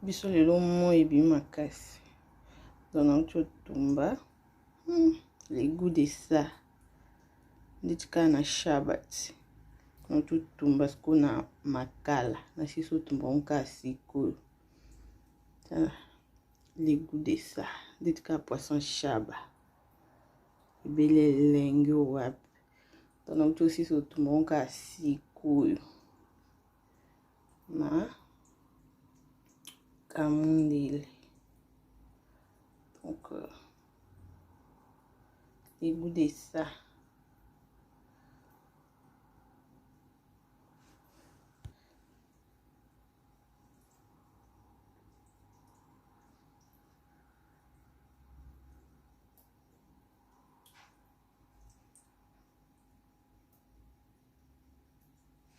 Biso lelo moi ebimi makasi. Donc nauti otumba le goût de ça ndeti kaka na shabat. Nauti otumba sikoyo na makala, nasisi otumba ngo kaka sikoyo. Le goût de ça ndeti kaka poisson shaba ebele elengi wapi. Donc nauti osisi otumba ngo kaka sikoyo na kamundele. Donc le goût de ça.